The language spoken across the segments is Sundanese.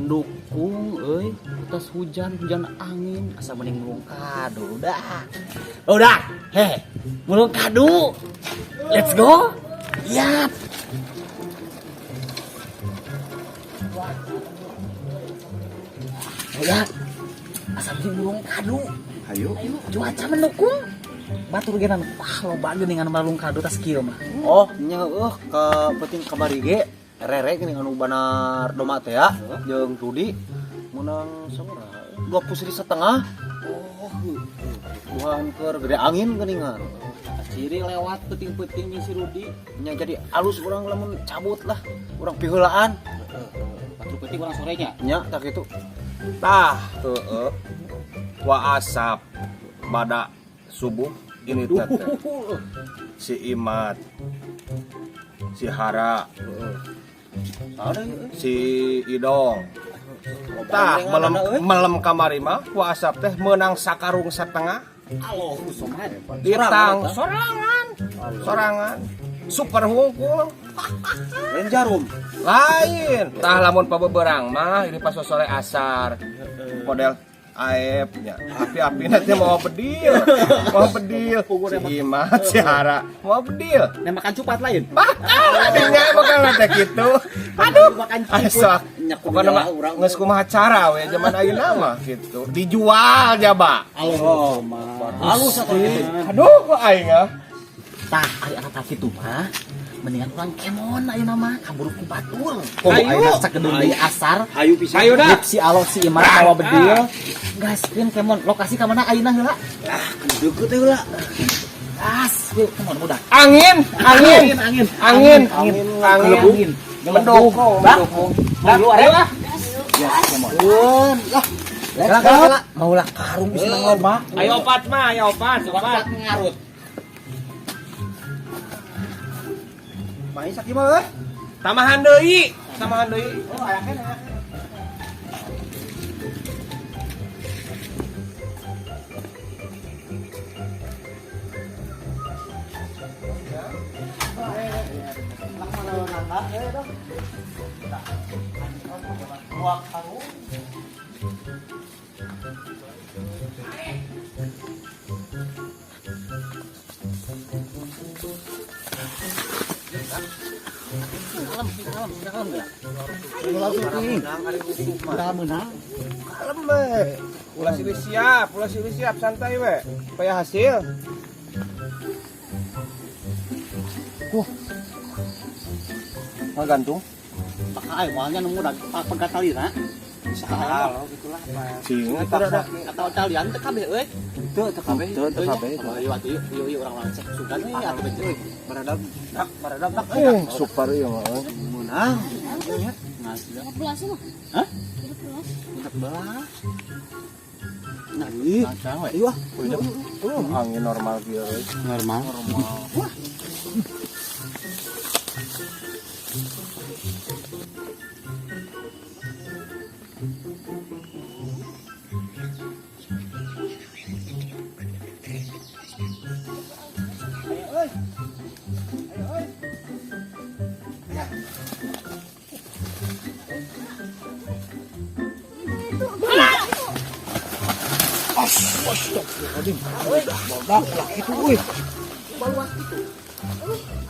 Mendukung euy, atas hujan, hujan angin, asa mending mulung kadu udah. Udah, heh, mulung kadu. Let's go. Yap. Udah, asa mending mulung kadu. Ayo. Ayo, cuaca mendukung. Batur ge wah loba geuningan malung kadu tas kieu mah. Oh, nya eueuh ke penting kamari ge rere geuning anu banar doma teh ya jeung Rudi menang sabaraha? 20,5. Oh, Buhan keur gede angin geuningan. Ciri lewat peuting-peuting jeung si Rudi. Nya jadi alus urang lamun cabut lah, urang piheulaan. Batur peuting urang sorenya. Nya tak kitu. Tah, heeh. Wa asap pada subuh ini teh. Si Imat, si Hara, si Idong. Tah, melem melem kamari mah wa asap teh meunang sakarung setengah. Allahu somad. Ditang sorangan. Sorangan. Super hungkul. Lain jarum. Lain. Tah lamun pabeberang mah ini pas sore asar. Model Aep nya. Api-api nanti mau bedil. Mau bedil. Si Imat, si Hara, mau bedil. Nembakan cupat lain. Bakal adanya bakal teh kitu. Aduh, Makan ciput. Asa. Nya Pokokna mah geus kumaha cara we zaman ayeuna mah kitu. Dijual jaba. Allah somad. Halus atuh kitu. Aduh, kok aing ah. Tah, ari anak kitu mah mendingan urang kemon ayeuna mah kaburu ku batur. Oh, Ayeuna sakedeung deui asar. Hayu pisan. Ayo dah. Si Alo si Iman mawa bedil. Gaskeun kemon lokasi ka mana ayeuna heula? Ah, deukeut teh heula. Gas, yuk kemon udah. Angin, angin, angin, angin, angin, angin, angin. Mendukung, mendukung. Bang, lu ayo ah. Ya, kemon. Lah, Lah, lah, mau lah karung bisa loba. Ayo opat mah, ayo opat, opat. Ngarut. Main sakieu mah euy. Tambahan deui, tambahan deui. Oh, aya keneh. Kalem, kalem, kalem enggak? Udah menang. Kalem we. Ulah silih siap, ulah silih siap, santai we. Supaya hasil. Wah, gantung. Pakai awalnya nemu dah pegatalina. Bisa Halo gitulah. Cing, Dipaksa. Atau talian teh kabeh euy. Teu teu kabeh, teu teu kabeh. Ayo atuh yuk yuk urang-urang cek sugan we atuh bener. Baradab, dak, baradab, dak. Super ieu mah. euy. Meunang. Ngasih. Belas mah. Hah? Belas. Belas. Nah, ih. Kacang we. Iya. Angin normal kieu euy. Normal. Normal.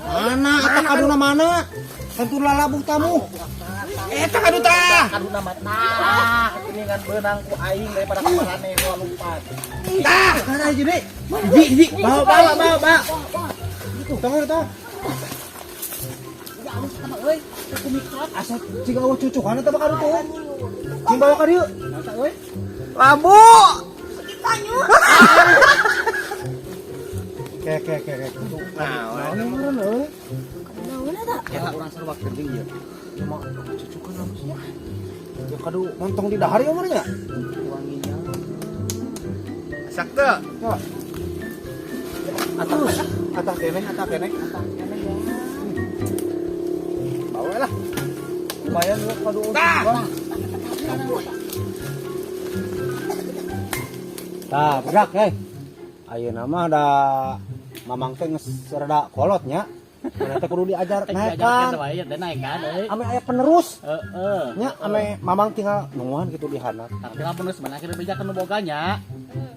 Mana eta kaduna mana? Tentu lalabuh tamu. Eta kadu tah. Kaduna mah tah, geuningan beunang ku aing daripada kamarane gua lompat. Tah, mana hiji deui? Hiji, hiji. Bawa, bawa, bawa, bawa. Tong, tong. Udah alus sama euy, teu kumikot. Asa ciga eueuh cucukan eta mah kadu tuh. Cing bawa ka dieu. Masa euy? Labu. Ke ke ke ke. Nah, Naon meureun euy? Naon eta? Ya urang sarua geuning ieu. Cuma cucukan alus. Ya kadu montong di dahar ya meureun nya. Wanginya. Sak teu. Atah, atah keneh, atah keneh. Bawa lah. Lumayan ya kadu. Tah. Tah, budak heh. Ayeuna mah da mamang teh geus rada kolot nya. Mana teh kudu diajar Naik naekan. Kan naik kan euy. Ame aya penerus. Heeh. Nya ame mamang tinggal nungguan gitu di handap. Tapi lamun geus mana akhirnya bejakeun nu boganya.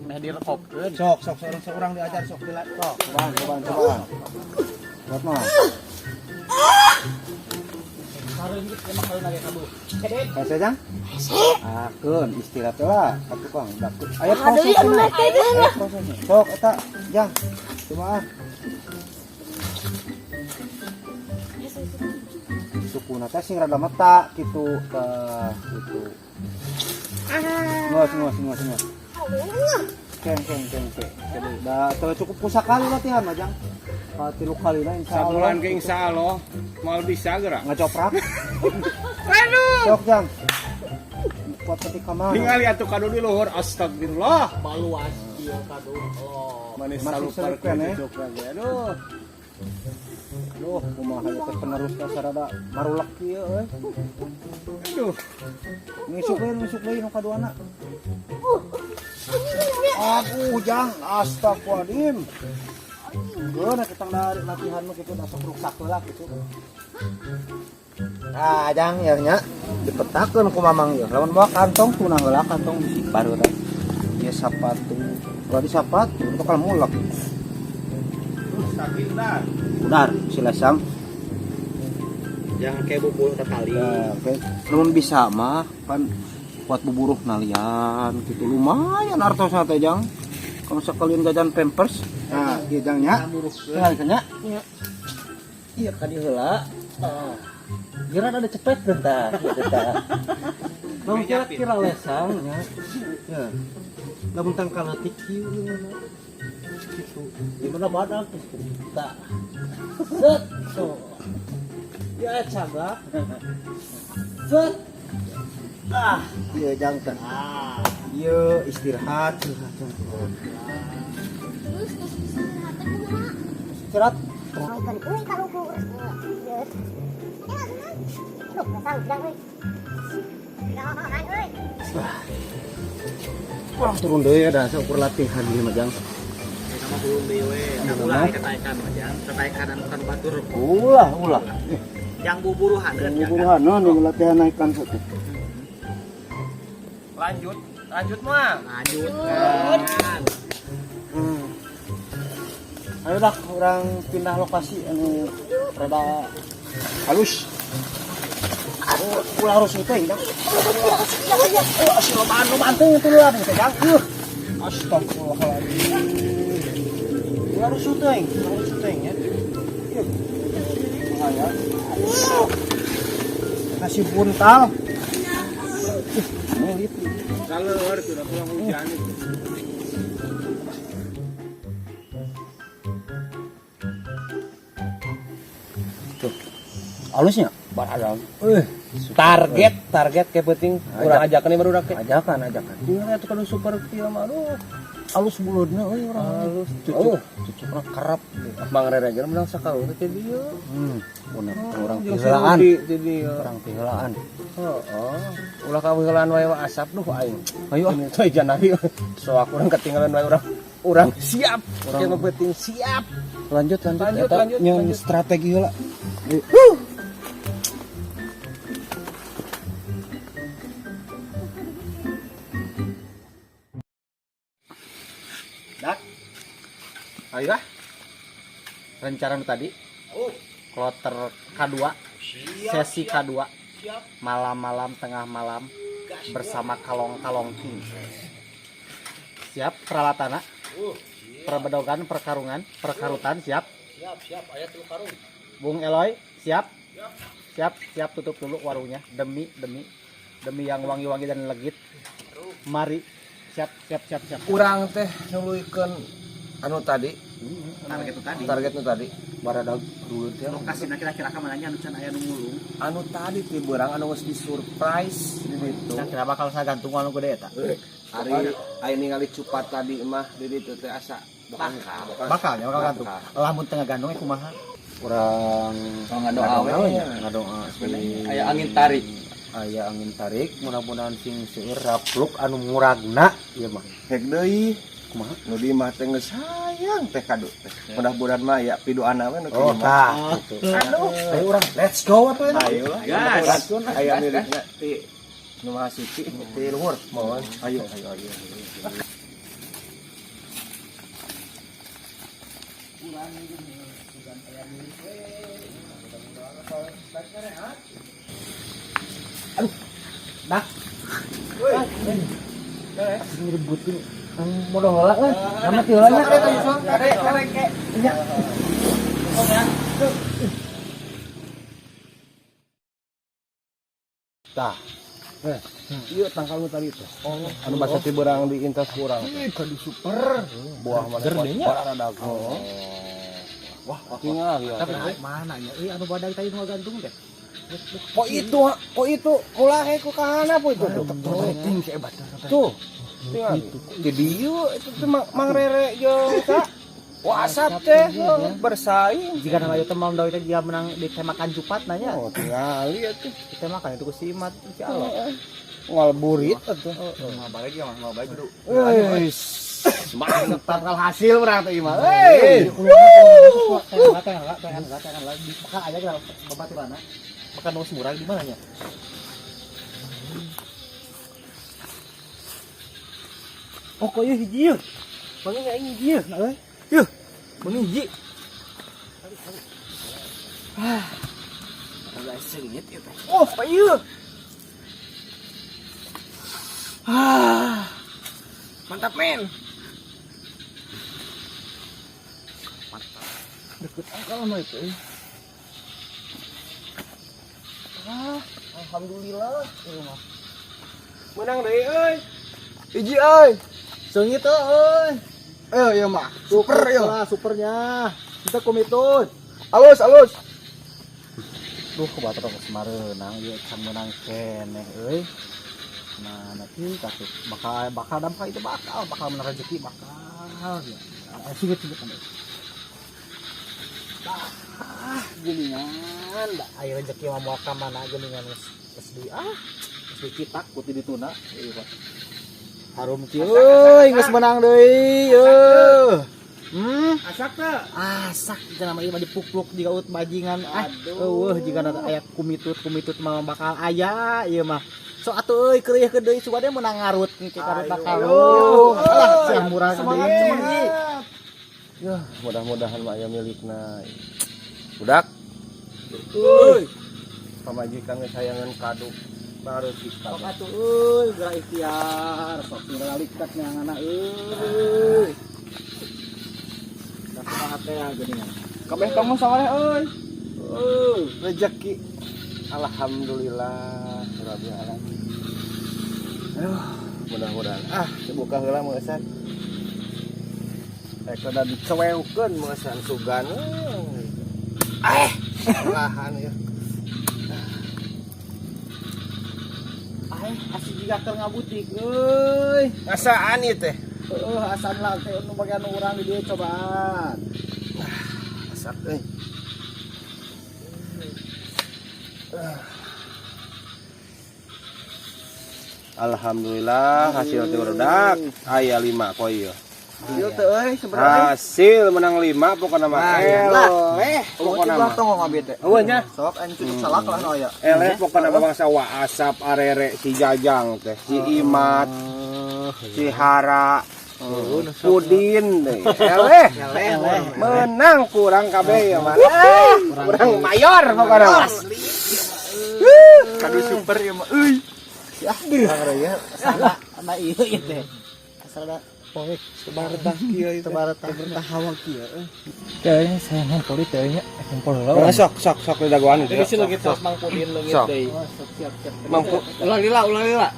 Meh direkopkeun. Sok sok seorang seorang diajar sok bila sok. Cobaan cobaan cobaan. Buat mah. Sareungit emang kalau nage kabu. Hese jang? Akeun istirahat lah ka tukang dapur. Aya Ah, deui anu prosesna. naik teh Aya prosesna. Sok eta jang. Cobaan. Sukuna teh sing rada meta kitu tah kitu. Ngos ngos ngos ngos. Keng keng keng keng. Jadi da teu cukup ku sakali latihan mah jang. Ka tilu kalina insyaallah. Sabulan ke insya Allah mau bisa gerak. Ngacoprak. Aduh. Sok jang. Kuat ketika mana? Ningali atuh kado di luhur astagfirullah. Baluas ieu kado. Oh. Manis Masih salupar selip kan, eh? coprak ge. Aduh. Aduh, kumaha ieu teh penerus ka sarada marulek kieu euy. Aduh. Ngisuk deui nu kaduana. Aduh, jang, astagfirullahaladzim. Geuna kita dari latihan mah kitu asa ruksak heula kitu. Nah, jang ya nya dipetakeun ku mamang ieu. Lamun bawa kantong tunah heula kantong bisi baru teh. Ieu sapatu. Kalau di sapatu bakal mulek. Sakit dah. Udar si lesang. Jangan kayak buburuh tali. Nah, oke. Lamun bisa mah kan kuat buburuh nalian gitu lumayan artosna teh jang. Kalau sekalian jajan Pampers. Nah, ieu jang nya. Tinggal nya. Iya kan heula. Oh. Kira ada cepet bentar gitu tah. Lamun kira-kira lesang nya. Ya. Lamun tangkal leutik kieu leungeunna. Gitu. Gimana badak tuh? Tak. Set. Tuh. Ya cagak. Set. Ah. Ieu jang teh. Ah. Ieu istirahat. Terus terus istirahat teh kumaha? Istirahat. Naikkeun euy ka luhur. Ieu. Ya, aduh, pasang jang euy. Naon euy. Wah, turun deui ya dah ukur latihan ieu mah jang. Sama belum deui we. Ulah ketaikan mah jang. Ketaikan anu kan batur. Ulah, ulah. Yang buburuhan Yang buburuhan nu latihan naikkan satu. Lanjut, lanjut mah. Lanjut kan. Ayo dah, orang pindah lokasi anu rada halus. Oh, ulah harus itu ya. Oh, asih lobaan lobaan teh itu lah teh jang. Astagfirullahaladzim. Ulah harus syuting ya. Bahaya. Kasih buntal. Ini gitu. Kaleur sudah pulang hujan itu. Tuh. Halusnya baradang. Target, target kayak penting. Urang ajakan baru rakyat. Ajakan, ajakan. Tinggal atuh kalau super kieu mah aduh. Halus buludna euy urang. Halus. Cucuk, cucukna kerap. Mang Rere ge menang sakalur teh dieu. Bener, urang Jeung si piheulaan. Rudi teh dieu. Urang piheulaan. Heeh. Ulah kawilaan wae wa asap duh aing. Ayo ah. Ini teh janari. Soak urang ketinggalan wae urang. Urang siap. Urang- Urang penting siap. Lanjut, lanjut. Lanjut, Eta lanjut, yang lanjut. strategi heula. Dak. Ayo ah. Rencana nu tadi. Kloter K2. Sesi K2. Malam-malam tengah malam bersama kalong-kalong king. Siap peralatanna? Perbedogan, perkarungan, perkarutan siap. Siap, siap. Aya tilu karung. Bung Eloy, siap? Siap, siap tutup dulu warungnya demi demi demi yang wangi-wangi dan legit. Mari. Siap, siap, siap, siap. Urang teh nuluykeun anu tadi, Target itu tadi. target nu tadi. Baradag dulu teh. Lokasi kira-kira ka mananya anu can aya nu ngulung. Anu tadi teh beurang anu geus di surprise di ditu. Kira bakal sagantung anu gede eta. Ari aya ningali cupat tadi mah di ditu teh asa bakal. Bakal ya bakal gantung. Lamun tengah gantungnya kumaha? Urang ngadoa we. Ngadoa sing Aya angin tarik. Aya angin tarik, mudah-mudahan sing seueur rapluk anu muragna ieu mah. Hek deui. Kumaha? Nu di imah teh geus hayang teh kadu teh. Mudah-mudahan mah ya piduana we nu Oh, di imah. tah. Aduh, Ayo urang let's go atuh enak. ayo lah. Gas. Aya milikna ti nu Maha Suci ti luhur. Mohon. Ayo, ayo, ayo. Dak. Ngerebutin modal heula lah. Nama ti heula nya. Kare, kare, ke. Nya. Tah. Ieu tangkal nu tadi teh. Anu basa ti beurang diintas ku urang teh. Ih, kadu super. Buah mana Gerdenya. kuat oh. Wah, tinggal ya. Tapi mana nya euy anu badag tadi nu gantung teh. Po itu, po itu ulah he ku kahana po itu tuh. Ting si hebat. Tuh. Tinggal. Di dieu itu tuh Mang Rere jeung sa. WhatsApp teh heuh, bersaing. Jika nama itu mau teh dia menang ditemakan jupat nanya. Oh, tinggal atuh. Ditemakan itu ku si Imat si Alo. Ngal burit atuh. Mau balik ya, mau balik dulu. Wis, mantap kalau hasil urang teh mah. Hei. Makan aja kita babat di mana? Makan nus murah di mana nya? Oh, kok ieu hiji yeuh. Bangun aing hiji yeuh, nah euy. Yeuh. Bangun hiji. Ah. Agak sengit ieu teh. Oh, pak ieu. Ah. Mantap men. Deket angkal mah itu. Eh. Ah, alhamdulillah. Ieu mah. Menang deui euy. Hiji euy. Seungit euy. Eh, ieu mah. Super ieu. Lah, supernya. Kita komitun. Alus, alus. Duh, kebatur geus mareunang ieu can meunang keneh euy. Nah, nanti katuh bakal bakal dampak itu bakal bakal menang rezeki bakal ya. Singit singit kan. Ah, geuningan da aya rezeki mah moal ka mana geuningan geus geus di ah geus dikitak ku ti dituna ieu mah. Harum kieu euy geus menang deui euy. Asak teh. Asak jika nama ieu mah dipukluk jiga ut bajingan ah eueuh jiga na aya kumitut-kumitut mah bakal aya ieu mah. So atuh euy keureuh ke deui sugan meunang ngarut ke karut bakal. Alah sia murah Semangat, deui. semangat. Ya, mudah-mudahan mah aya milikna. Budak. Euy, Pamajikan geus hayangan kadu. Baru sih sok atuh euy geura ikhtiar sok ngalikat neanganna euy. Da kumaha teh geuningan. Kabeh tong mah sawaleh euy. Euy, Rezeki. Alhamdulillah rabbil alamin. Aduh, mudah-mudahan ah dibuka heula meusan. Rek rada diceweukeun meusan sugan. Eh, lahan ya. Aeh asih jiga keur ngabutik euy. Ngasaan ieu teh? Heuh, asan lah teh nu bagian urang di dieu cobaan. Asak euy. Alhamdulillah hasil teh barudak aya 5 koi ieu. Ieu teh euy sebenarnya. Hasil menang 5 pokona mah. Eleh pokona mah. Tong ngambil teh. Eueuh nya. Sok anjing cucuk salak lah nu aya. Eleh pokona mah bangsa Waasap arere si Jajang teh, si Imat, si Hara, Pudin deh. Eleh. Menang kurang kabeh ya mah. Kurang mayor pokona mah. Kadu super ieu mah euy. Urang raya salah na ieu ieu teh. Asal da Poek tebaretah kieu itu. tebaretah bertah hawa kieu euy. Kayaknya saya ngumpul teh nya, ngumpul heula. Nah, sok sok sok dagoan itu. Jadi sih leungit tos Mang Pudin leungit Sok. deui. Oh, sok siap siap. Mang Ulah lila, ulah lila.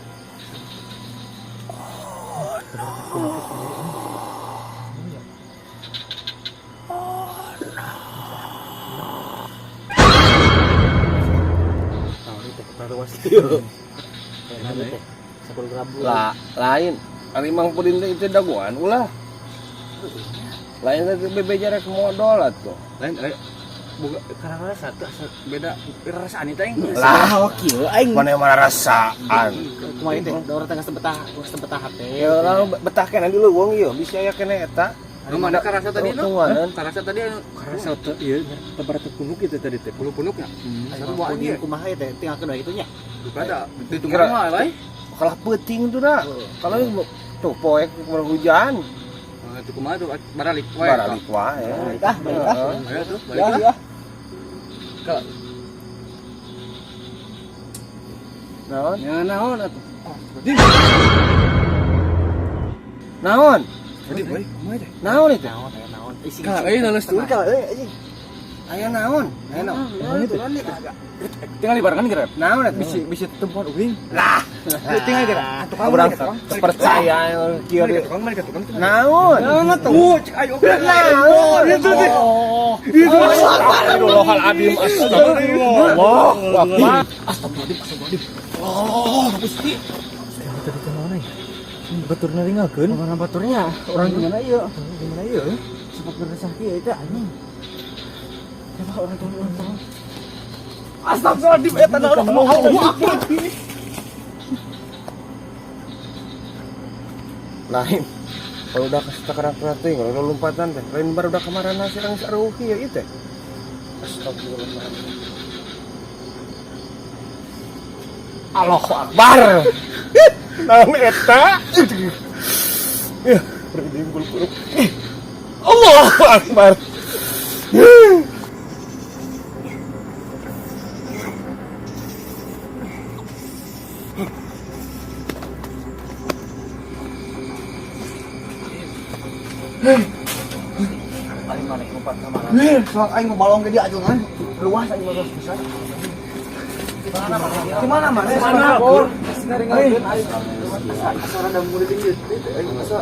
Lah, lain. Ari Mang Pudin teh itu dagoan ulah. Lain teh bebeja rek modal atuh. Lain Boga karena satu asa beda rasaan itu aing. Lah, Oh, kieu aing. mana yang rasaan. Kumaha teh? Da urang teh geus betah, geus betah hate. Ya orang betah kena di leuweung ieu, bisa aya kena eta. Nu mana karasa tadi nu? Tungguan. Karasa tadi anu Karasa teh ieu tebar teu punuk itu tadi teh. Punuk-punuknya. Aing Sarua kuning anjir. kumaha ya teh? Tinggalkeun wae kitu nya. Duka da ditunggu Kira- mah lain. Kalah peuting tuh dah. Kalau tuh poek hujan, Itu kumaha tuh baralik wae. baralik wae. Balik ah, balik ah. Ayo tuh, balik Ya, lah. ya. Naon? Ya naon atuh. Naon? Tadi boy, kumaha teh? Naon itu? Naon aya naon? Isi. Kala euy nalus tuh. Kala euy anjing. Aya naon? Aya naon? Tinggal di barengan kira. Naon eta? Bisi bisi tetempuan uing. Lah, Tinggal kira. Tukang urang percaya kieu Mari ke tukang, mari ke tukang. Naon? Naon atuh? Uh, cek ayo. Naon? Itu teh. Itu Astagfirullahaladzim, astagfirullah. Akbar. Tadi teh naon euy? Batur naringalkeun. Mana baturnya? Orang gimana ieu? Gimana ieu? Sempat beresah kieu itu anjing. Coba orang tolong orang tolong. Astagfirullahaladzim, eta naon? Allahu Akbar. Lain. Kalau udah kesetak teh, kalau udah lompatan teh, lain baru udah kemarin nasi orang saruhi ya itu. Astagfirullahaladzim. Allahu Akbar. Naon eta? Ya, merinding bulu puruk. Allahu Akbar. Paling mana lompat ka mana? Soal aing balong ge diajungan. Luas aing mah besar. Gimana mana? Mana? Naringalkeun aing. Asa rada murid ieu teh aing asa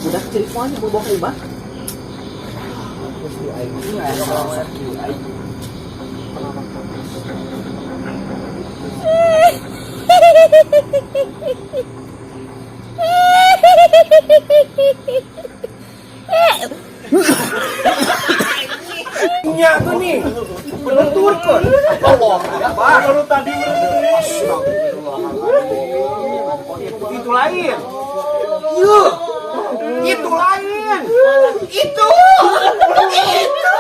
Udah ciri kuahnya mau bawa ke imah. Terus di aing. Ini aya kalau kieu aing. Nya tuh nih. Belenturkeun. Allah Akbar. Baru tadi Itu lain. Yuh. Itu lain. Itu. Itu.